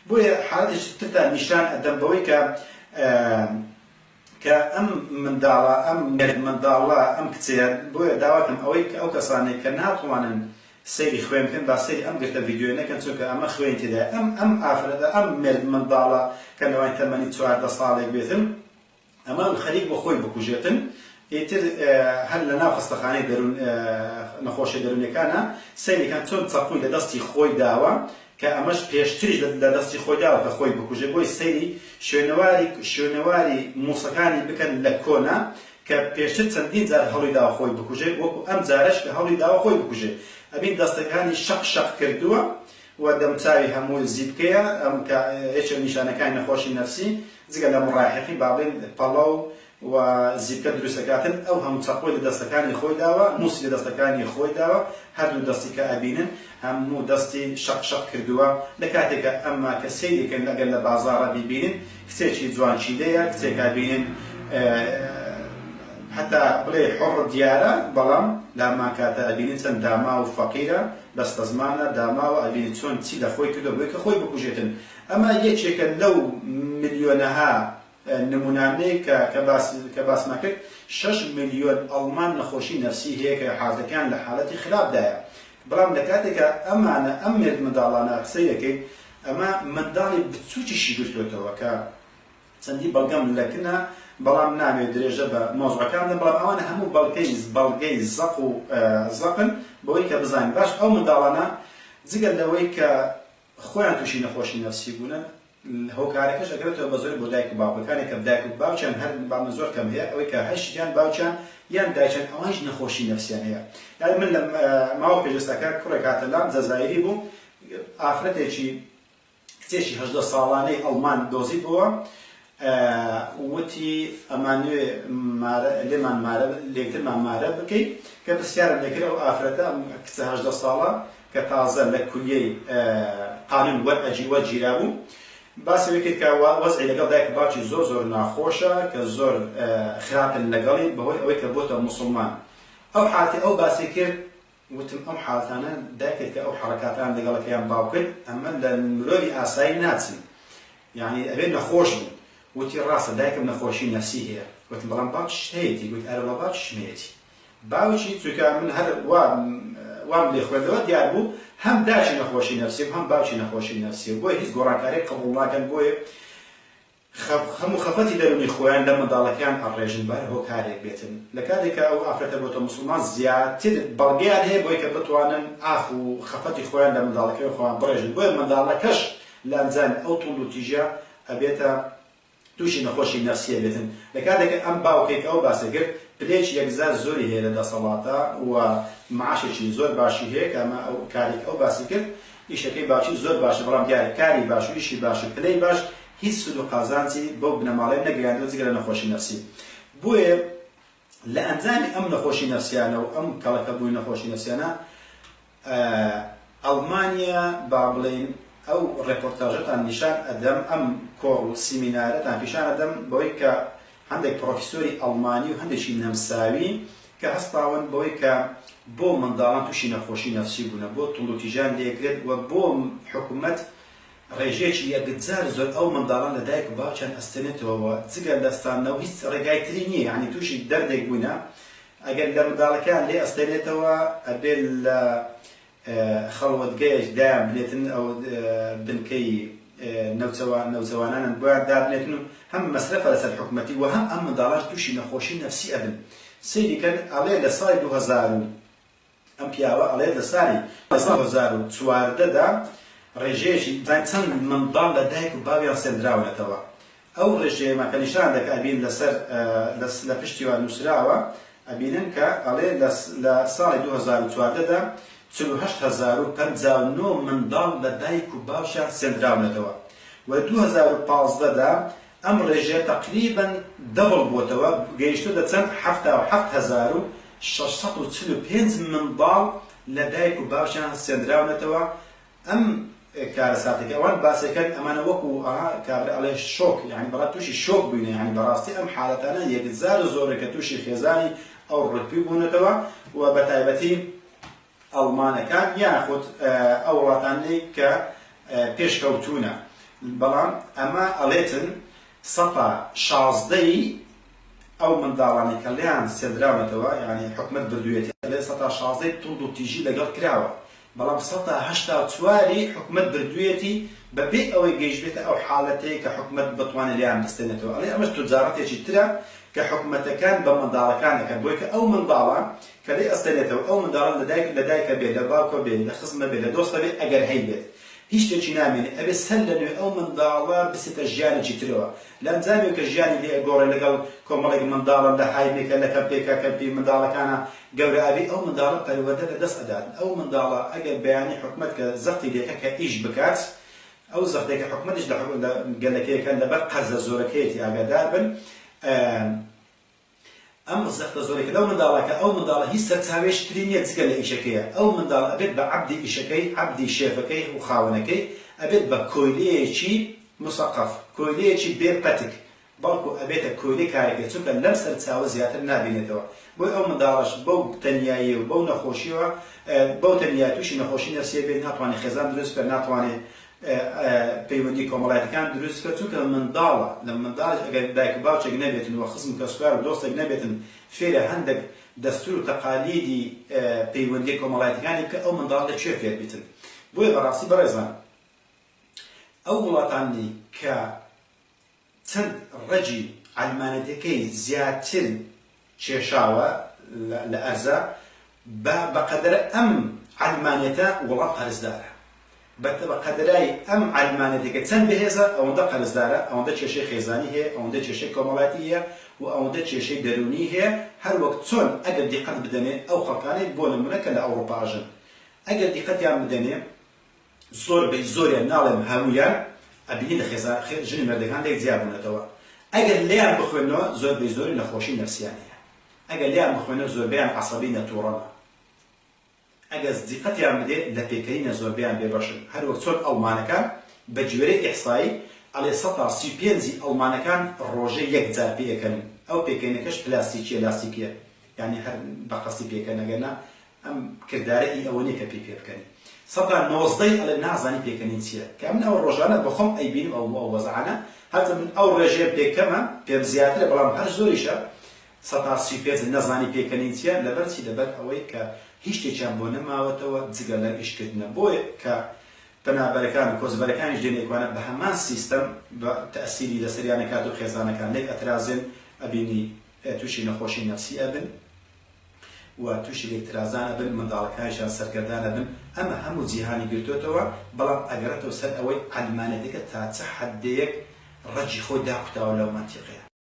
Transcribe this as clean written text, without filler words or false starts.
بۆیە حالەتێکی ترتان نیشان ئەدەم بەوەی کە کە ئەم منداڵە ئەم منداڵە ئەم کچەیە بۆیە داواکەم ئەوەی کە ئەو کەسانەی کە ناتوانن سەیری خوێن بکەن با سەیری ئەم گرتە ڤیدیۆیە نەکەن چونکە ئەمە خوێنی تێدایە ئەم ئەم ئافرەتە ئەم مێرد منداڵە کە لەوانی تەمەنی 14 ساڵێک بێتن ئەمە خەریک بوو خۆی بکوژێتن ئیتر هەر لە ناو خەستەخانەی دەروون نەخۆشیە دەروونیەکانا سەیری کەن چۆن چەقووی لە دەستی خۆی داوە کە ئەمەش پێشتریش لە دەستی خۆی داوە کە خۆی بکوژێ بۆی سەیری شوێنەواری شوێنەواری مووسەکانی بکەن لە کۆنا کە پێشتر چەندین جار هەوڵی داوە خۆی بکوژێ وەکو ئەم جارەش کە هەوڵی داوە خۆی بکوژێ ئەبین دەستەکانی شەق شەق کردووە و دەموچاوی هەموو زیپکەیە ئەم کە یەکێک نیشانەکانی نەخۆشی نەفسی جگە لە مڕاهیقی با بڵێین پەڵە و و زیپکە دروست ئەکاتن ئەو هەموو چەقۆی لە دەستەکانی خۆی داوە موسی لە دەستەکانی خۆی داوە هەردوو دەستی کە ئەبینن هەموو دەستی شەق شەق کردووە لە کاتێکا ئەمما کە سەیری کەن ئەگەر لە بازاڕا بیبینن کچێکی جوانکیلەیە کچێک ئەبینن هەتا بڵێی حوڕ دیارە بەڵام لە هەمان کاتا ئەبینن چەند داماو و فەقیرە بەستەزمانە داماوە ئەبینی چۆن چی لە خۆی کردوە بۆی کە خۆی بکوژێتن ئەمە یەکێکە لەو ملیۆنەها نمونانەی کە کە باس کە باسمان کرد شەش ملیۆن ئەڵمان نەخۆشی نەفسی هەیە کە حالەتەکەیان لە حالەتی خراپدایە بەڵام لە کاتێکا ئەمانە ئەم مێرد منداڵانە قسەی دەکەیت ئەمە منداڵی بچوکیشی گرتوەتەوە کە چەندی بەڵگەم لەکنە بەڵام نامەوێت درێژە بە مەوزوعەکان بدەم بەڵام ئەوانە هەموو بەڵگەی بەڵگەی زەق و زەقن بەوەی کە بزانین باش ئەو منداڵانە جگە لەوەی کە خۆیان تووشی نەخۆشی نەفسی بوونە هۆکارەکەش ئەگەرێتەوە بە زۆری بۆ دایک و باوکەکانی کە دایک و باوکیان هەر بامە زۆر کەم هەیە ئەوەی کە هەشتیان باوکیان یان دایکیان ئەوانیش نەخۆشی نەفسیان هەیە یعنی من لە ماوە پێش ئێستاکە کوڕێک هاتە لام جەزایری بوو ئافرەتێکی کچێکی 18 ساڵانەی ئەڵمان دۆزیبۆوە وتی ئەمانوێ مارە لێمان مارە لێکترمان مارە بکەی کە پرسیارم لێکرد ئەو ئافرەتە ئەم کچە 18 ساڵە کە تازە لە کولیەی قانون وەرئەگی وەرگیرابوو باسی ئەوەی کرد کە وەزعی لەگەڵ دایک و باوکی زۆر زۆر ناخۆشە کە زۆر خراپن لەگەڵی بەهۆی ئەوەی کە بۆتە موسڵمان ئەو حالەتی ئەو باسی کرد وتم ئەو حالەتانە دایکت کە ئەو حەڕەکاتان لەگەڵەکە یان باوکت ئەمە لە مرۆڤی ئاسایی ناچن یانی ئەبێ نەخۆش بن وتی ڕاستە دایکم نەخۆشی نەفسی هەیە وتم بەڵام باوکیشت هەیەتی گوت ئەرەوەڵا باوکیشم هەیەتی باوکی چونکە من هەر وا وام لێ خوێندەوە دیار بوو هەم دایکی نەخۆشی نەفسی و هەم باوکی نەخۆشی نەفسی و بۆیە هیچ گۆڕانکاریەک قبوڵ ناکەن بۆیە خەم و خەفەتی دەروونی خۆیان لە منداڵەکەیان ئەڕێژن بە هەر هۆکارێک بێتن لە کاتێک کە ئەو ئافرەتە بۆتە موسڵمان زیاتر بەڵگەیان هەیە بۆی کە بتوانن ئاخ و خەفەتی خۆیان لە منداڵەکەی خۆیان بڕێژن بۆیە منداڵەکەش لە ئەنجامی ئەو توندوتیژیە ئەبێتە توشی نەخۆشی نەفسی ئەبێتن لە کاتێک کە ئەم باوکەی کە ئەو باسی کرد پلەیەکی یەکجار زۆری هەیە لە دەسەڵاتا و معاشێکی زۆر باشی هەیە کە ئەمە ئەو کارێک ئەو باسی کرد ئیشەکەی باوکی زۆر باشە بەڵام دیارە کاری باش و ئیشی باش و پلەی باش هیچ سود و قازانجی بەو بنەماڵەیە نەگەیاندوە جگە لە نەخۆشی نەفسی بۆیە لە ئەنجامی ئەم نەخۆشی نەفسیانە و ئەم کەڵەکەبوونی نەخۆشی نەفسیانە ئەڵمانیا با بڵێین ئەو ڕێپۆرتاژەتان نیشان ئەدەم ئەم کۆڕ و سیمینارەتان پیشان ئەدەم بەوەی کە هەندێک پڕۆفیسۆری ئەڵمانی و هەندێکی نەمساوی کە هەستاون بەوەی کە بۆ منداڵان تووشی نەخۆشی نەفسی بوونە بۆ توندوتیژیان لێکرێت و بۆ حکومەت ڕێژەیەکی یەکجار زۆر ئەو منداڵان لە دایک و باوکیان ئەستێنێتەوە و جگە لە ستاندنەوە هیچ ڕێگای تری نییە یانی تووشی دەردێک بووینە ئەگەر لە منداڵەکەیان لێ ئەستێنێتەوە ئەبێ لە خەڵوەتگەیەک دایان بنێتن ئەو بنکەی نەوجەوان نەوجەوانانن بۆیان دابنێتن و هەم مەسرەفە لەسەر حکومەتی و هەم ئەم منداڵانش تووشی نەخۆشی نەفسی ئەبن سەیری کەن ئەڵێ لە ساڵی 2000 و ئەم پیاوە ئەڵێت لە سالی 2014 دا ڕێژەیەکی بزانین چەند منداڵ لە دایک و باویان سێندراونەتەوە ئەو ڕێژەیەمان کە نیشان دەکە ئەبین لەسەر لە پشتیوە نووسراوە ئەبینن کە ئەڵێ لە ساڵی 2014 دا 48059 منداڵ لە دایک و باوکیان سێندراونەتەوە و لە 2015 دا ئەم ڕێژەیە تەقریبەن double بۆتەوە گەیشتۆتە چەند 77645 منداڵ لە دایک و باوکیان سێندراونەتەوە ئەم کارەساتەی کە ئەوان باسێکەن ئەمانە وەکو ئەها کابرا ئەڵێ شۆک یانی بەڕا توشی شۆک بووینە یانی بەڕاستی ئەم حالەتانە یەکجار زۆرە کە توشی خێزانی ئەو ڕوتبی بوونەتەوە و بەتایبەتی ئەڵمانەکان یاخود ئەو وڵاتانەی کە پێشکەوتوونە. بەڵام ئەمە ئەڵێتن سەتا شازدەی ئەو منداڵانەی کە لێیان سێندراونەتەوە یانی حکومەت بردوویەتی ئەڵێ سەتا شازدەی توند و تیژی لەگەڵ کراوە بەڵام سەتا 84ی حکومەت بردوویەتی بە بێ ئەوەی گەیشتبێتە ئەو حالەتەی کە حکومەت بتوانێت لێیان بستێنێتەوە ئەڵێ ئەمەش توجارەتێکی ترە کە حکومەتەکان بە منداڵەکان ئەکەن بۆیە کە ئەو منداڵە کە لێ ئەستێنێتەوە ئەو منداڵە لە دایک لە دایکە بێ لە باوکە بێ لە خزمە بێ لە دۆستە بێ ئەگەر هەیبێت هیچ شتێکی نامێنێ ئەبێ سەر لە نوێ ئەو منداڵە بچێتە ژیانێکی ترەوە لە ئەنجامی کە ژیانی لێ ئەگۆڕێ لەگەڵ کۆمەڵێک منداڵە لە هایمێکە لە کەمپێکە کەمپی منداڵەکانە گەورە ئەبێ ئەو منداڵە پەروەردە لە دەست ئەدات ئەو منداڵە ئەگەر بەیانی حکومەت کە زەختی لێکە کە ئیش بکات ئەو زەختێک کە حکومەتیش لە گەلەکەیەکە لەبەر قەرزە زۆرەکەیەتی ئاگادار بن ئەم زەختە زۆرەی کە لەو منداڵە کە ئەو منداڵە هیچ سەرچاوەیەکی تری نیە جگە لە ئیشەکەیە ئەو منداڵ ئەبێت بە عەبدی ئیشەکەی عەبدی شێفەکەی و خاوەنەکەی ئەبێت بە کۆیلەیەکی مسەقەف کۆیلەیەکی بێ پەتک بەڵکو ئەبێتە کۆیلەی کارەکەی چونکە لەم سەرچاوە زیاتر نابینێتەوە بۆیە ئەو منداڵەش بەو تەنیاییە و بەو نەخۆشیەوە بەو تەنیا توشی نەخۆشی نەفسیە بێت ناتوانێت خێزان دروست بکات ناتوانێت پەیوەندی کۆمەڵایەتیەکان دروست بکات چونکە منداڵە لە منداڵیش ئەگەر دایک و باوکێک نەبێتن و خزم و کەسوکار و دۆستێک نەبێتن فێرە هەندێک دەستور و تەقالیدی پەیوەندیە کۆمەڵایەتیەکانی بکە ئەو منداڵ لە کوێ فێر بیتن بۆیە بەڕاستی بەڕێزان ئەو وڵاتانەی کە چەند ڕەگی عەلمانێتەکەی زیاتر کێشاوە لە ئەرزا بە بە قەدەرە ئەم عەلمانێتە وڵات قەرزدارە بە بە قەدەرای ئەم عەلمانێتەکە چەند بەهێزە ئەوەندە قەرزدارە ئەوەندە کێشەی خێزانی هەیە ئەوەندە کێشەی کۆمەڵایەتی هەیە و ئەوەندە کێشەی دەروونی هەیە هەر وەک چۆن ئەگەر دیقەت بدەنێ ئەو خەڵکانەی بۆ نمونە کە لە ئەوڕوپا ئەژن ئەگەر دیقەتیان بدەنێ زۆر بەی زۆریان ناڵێم هەموویان ئەبینی لە خێزان ژن و مێردەکان لێک جیا بوونەتەوە ئەگەر لێیان بخوێنەوە زۆر بەی زۆری نەخۆشی نەفسیان هەیە ئەگەر لێیان بخوێنەوە زۆربەیان عەسەبینە توڕەنە ئەگەر دیقەتیان بدێ لە پێکەنینە زۆربەیان بێ بەشن هەر وەک چۆن ئەڵمانەکان بە گوێرەی ئیحسایی ئەڵێ سەتا 35 ی ئەڵمانەکان ڕۆژێ یەک جار پێئەکەنن ئەو پێکەنینەکەش پلاستیکیە لاستیکیە یانی هەر بە قەستی پێکەن ئەگەر نا ئەم کردارە ئی ئەوە نیە کە پێی پێ بکەنی. سەتا نۆزدەی ئەڵێ نازانی پێکەنین چیە. کە ئەمن ئەوە ڕۆژانە بە خۆم ئەیبینم ئەو ئەو وەزعانە هەرچەند من ئەو ڕێژەیەم پێ کەمە پێم زیاترە بەڵام هەر زۆریشە سەتا 35 نەزانی پێکەنین چیە لەبەر چی لەبەر ئەوەی کە هیچ شتێکیان بۆ نەماوەتەوە جگە لە ئیش کردنە بۆیە کە پەنابەرەکان و کۆچبەرەکانیش دێنە ئیکوانە بە هەمان سیستەم بە تەئسیری لەسەریان ئەکات و خێزانەکان لێک ئەترازێن ئەبینی توشی نەخۆشی نەفسی ئەبن. و توشی لێکترازان ئەبن، منداڵەکانیشیان سەرگەردان ئەبن، ئەمە هەموو جیهانی گرتۆتەوە، بەڵام ئەگەڕێتەوە سەر ئەوەی عەلمانیەتەکە تا چ حەددێک ڕەگی خۆی داکوتاوە لەو مەنتیقەیە.